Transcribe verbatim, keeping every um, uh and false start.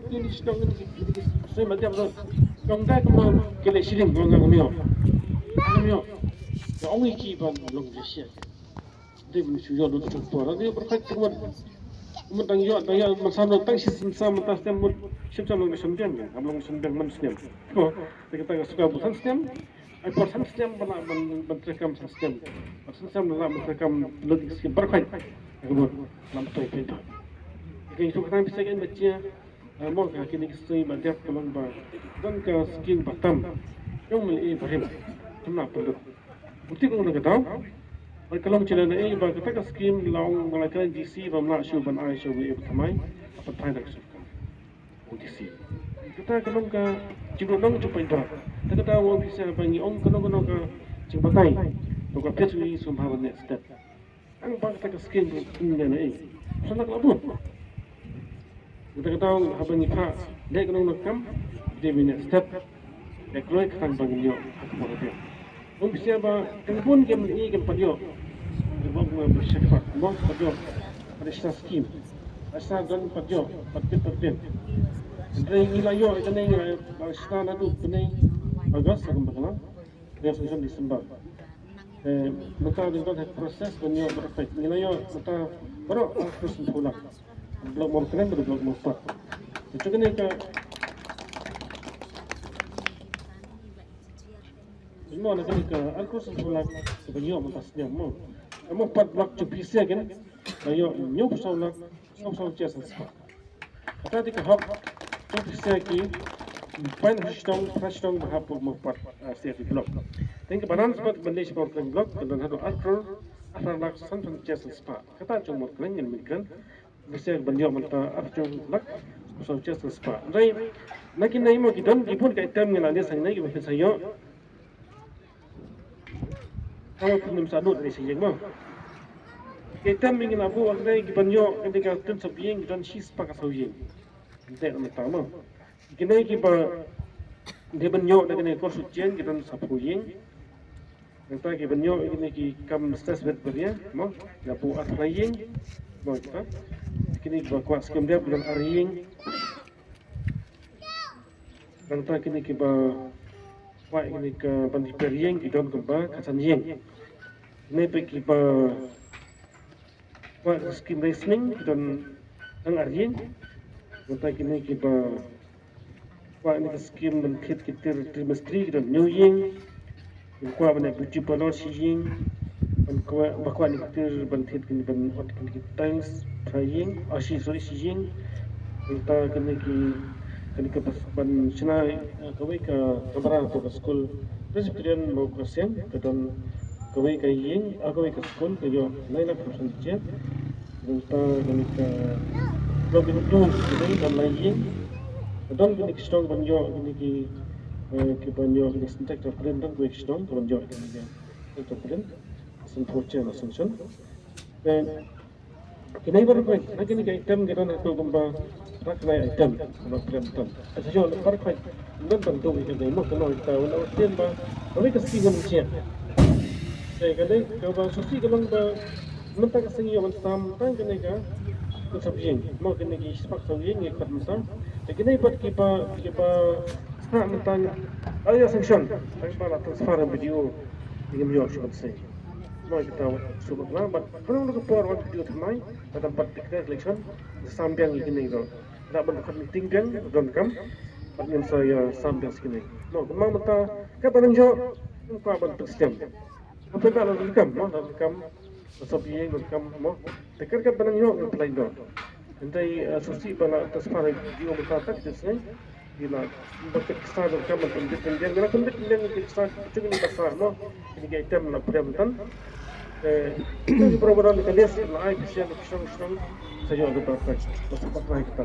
Kini sdang ni ki sdang ma diam ro. Kong dai kong ki le shilling kong ngam ïoh. Ngam ïoh. Ka ong ki ban long je sia. Dei ban shu ïoh lut tu por. Ni berkhot tu mut. Mut dang ïoh dang ïoh man sam lo tang shi sam sam tas tem mut. Shim sam long shim diam. Am long shim diam man snem. Ko te kata ka suka bu san snem. Ai por san snem ba lah ban ban treikam san snem. Ba san snem lah ban treikam lut ki skim berkhot. Aku buat lam toi pintu. Ki tu kata bisa kan baca. Mo ka kini ki sui ba dep ka long ba don ka skim ba tam. Yong mel e barim. Tam na pelu. Utik ong na ka daw. Ba ka long chila na e ba kata ka skim la ong ba la ka G C ba mla shu ban ai shu mel e ba thamai. Apa thai dak shu. Ong T C. Kata ka long ka jingdon nong jingpynbra. Kata kata ong T C ba ngi ong kano kano ka jingbatai. To ka phet ngi sum ha ban next step. Ang ba kata ka skim bu ngi ne ei. Sana ka bun. Kata kata ong ha ban ngi pha. Dei kano kano kam. Dei bi next step. Dei kloi kata ba ngi ïoh ha ka por ka. Ong bisia ba kan bun kem ni kem pat ïoh. Kem bok ma bisia pat bok pat ïoh. Ada sisa skim. Ada sisa don pat ïoh pat pit pat pit. Dei ngi la ïoh ita ne ngi la ba sisa na du bnei August sa kem bakala. Dei sa December. Eh, mata dei don hek proses ban ïoh ba effect. Ngi la ïoh mata baroh a proses pula. Blok mom kren ba blok mom pat. Itu kene ka Mo na kane ka arku sempulak ka ban ïoh mynta snem mo. Mo pat blok chu pisa ken. Ka ïoh hynñiew phew saw lak, saw phew saw cher san spah. Kata te ka hok chu pisa ki pan shtong, pan shtong ba hap mo pat, ah, sia ki blok. Te ka balance pat ban leh spah kren blok ka don haduh ar klur, ar lak san phew cher san spah. Kata chu mo kren ngin min kren. Bisiang ban ïoh mynta arphew lak, saw cher san spah. Dei na kine mo ki don ki bun ka item ngi la list hangne ki ba phin sa ïoh. Ka wa phin ym sa nud ni sa ïeng mo. Ki item ngi la buh hangne ki ban ïoh, kane ka tun sop ïing ki don shi spah ka saw ïing. Dei na mynta mo. Kine ki ba dei ban ïoh na kine ka course u Jen ki don saphew ïing. Nangta ki ban ïoh kine ki kam stress wet baria mo, la buh ar phra ïing mo kita. Kine ki ba kwah skim dep ki don ar ïing. Nangta kine ki ba kwah kine ka ban repair ïing ki don kumba khatsan ïing. Kine pat ki ba kwah ka skim rationing ki don tang ar ïing. Nangta kine ki ba kwah kane ka skim ban thied ki tir trimestri ki don hynñiew ïing. Ki kwah ban leh beauty parlour shi ïing. Ban kwah, ba kwah kane ka tir ban thied kane ban ot kane ki tiles phra ïing. Ah, shi, sorry, shi ïing. Nangta kane ki, kane ka bas-, ban shna, eh, kawei ka kamra hapoh ka skul Presbyterian Mawkyrsiang ka don kawei ka ïing, ah, kawei ka skul ka ïoh lai lak phew san cher. Nangta kane ka blok kine tu kine don lai ïing. Don kine ki shnong ban ïoh kine ki, eh, ki ban ïoh kine ki Snitak Chaplain, don kine ki shnong ban ïoh kine ki Snitak Chaplain. San phew cher, Assumption. Te kine baroh kine, na kine ki item ki don hato kumba phra kine item kumba kine item. Asa ïoh baroh kine don tang tu kine mo kine item wan awasien ba kawei ka skim ban ïoh. Te kane kaba shisha ka long ba mynta ka sngi ïoh ban sam tang kane ka, ka sop ïing mo kine ki spah sop ïing ïa kat mynta. Te kine pat kiba, kiba sah mynta ïa sanction tang ba la transfer ïa B D O. Ngim ïoh shuh ban sei. Mo kita shu bakla bad kano kano ka por wan video thymmai ba dang pat declare election, sam biang ïa kine ruh. Da ban kat meeting biang don kam bad ngin sa ïa sam biang sha kine. Mo kumba mynta kat ba nang ïoh ngim kwah ban pynstem. Ka pynbna la ruh kam mo, la ruh kam. Sop ïing ruh kam mo. Te kat kat ba nang ïoh ngin pynlait noh. Hynrei, eh, shisha ba la transfer video mynta tak te sngi. Ïa la ba kit ksa donkam ban pynbit pynbiang, ïa la pynbit pynbiang kit ksa chung ni kasa mo. Kine ki item la pynbiang tan. Eh, kine ki program ni ka list la ai kisa ni kisa ni kisa. Sa ïoh da ba kai. Ba sa ba kai kita.